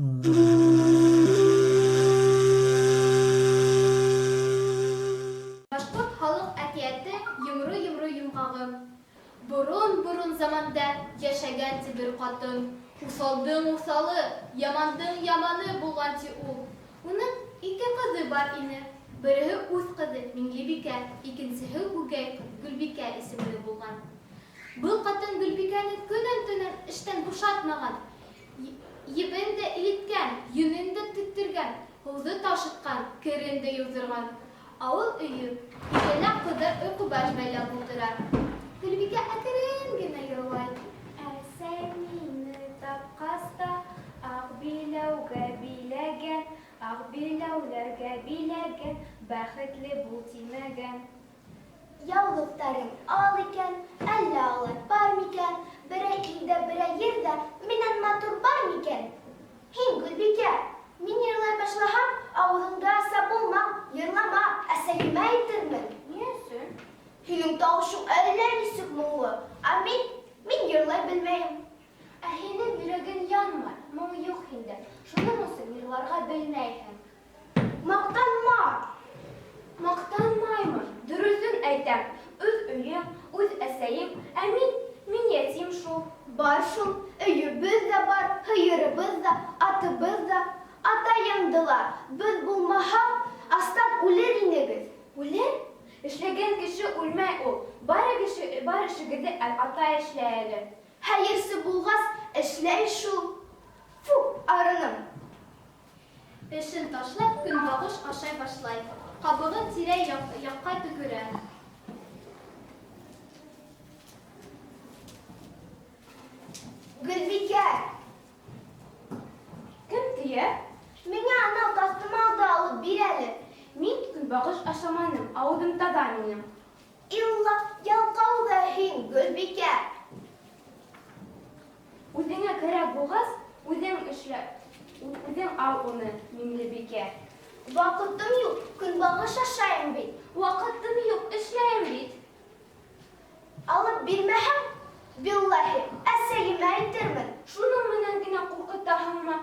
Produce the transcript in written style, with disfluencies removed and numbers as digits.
Башҡорт халыҡ әкиәте Йомро-йомро йомғағым. Борон-борон заманда йәшәгән ти бер ҡатын. Уҫалдың уҫалы, ямандың яманы булған ти ул. Уның ике ҡыҙы бар ине. Береһе үҙ ҡыҙы Миңлебикә, икенсеһе үгәй ҡыҙ Гөлбикә исемле булған. Был ҡатын Гөлбикәне көнөн-төнөн эштән бушатмаған. Ебен дә илеткән, йөнөн дә тектергән, һыуҙы ташытҡан, керен дә йыуҙырған. Ауыл өйө иҙәнә ҡыҙы йоҡобаш бәйләп ултыра. Гөлбикә әкрен генә йырлай. Әсәй мине тапҡас та, Ак биләүгә биләгән, Ак биләүләргә биләгән, Бәхетле бул тимәгән. Яулыҡтарым ал икән, әллә алар бар микән, Берәй илдә, берәй ерҙә минән матур бар микән? Һин, Гөлбикә, мин йырлай башлаһам, ауыҙыңды аса булма, йырлама, әсәйемә әйтермен. Ни өсөн? Һинең тауышың әллә нисек моңло, ә мин, мин йырлай белмәйем. Ә һинең йөрәгең янмай, моң юҡ һиндә, шуның өсөн йырларға белмәйһең. Маҡтанма! Маҡтанмаймын, дөрөҫөн әйтәм. Үҙ өйөм, үҙ әсәйем, ә мин, мин ятим шул. Бар шул, өйөбөҙ ҙә бар, һыйырыбыҙ ҙа, атыбыҙ ҙа. Атайымды ла, беҙ булмаһаҡ, астан үлер инегеҙ. Үлер? Эшләгән кеше үлмәй ул. Бар кеше, бар эшегеҙҙе атай эшләй әле. Хәйерсе булғас, эшләй шул. Фу, арыным. Эшен ташлап, көнбагыш ашай башлай. Ҡабығын тирә-яҡҡа төкөрә. Гөлбикә! Кем тейә? Миңә анау таҫтымалды алып бир әле. Мин көнбагыш ашаманым, ауыҙым таҙа минең. Илла, ялҡау ҙа һин, Гөлбикә! Үҙеңә кәрәк булғас, үҙең эшлә, үҙең ал уны, Миңлебикә. Ваҡытым юҡ, көнбагыш ашайым бит. Ваҡытым юҡ, эшләйем бит. Алып бирмәһәң, биллаһи, әсәйемә әйтермен. Шуның менән генә ҡурҡытаһыңмы?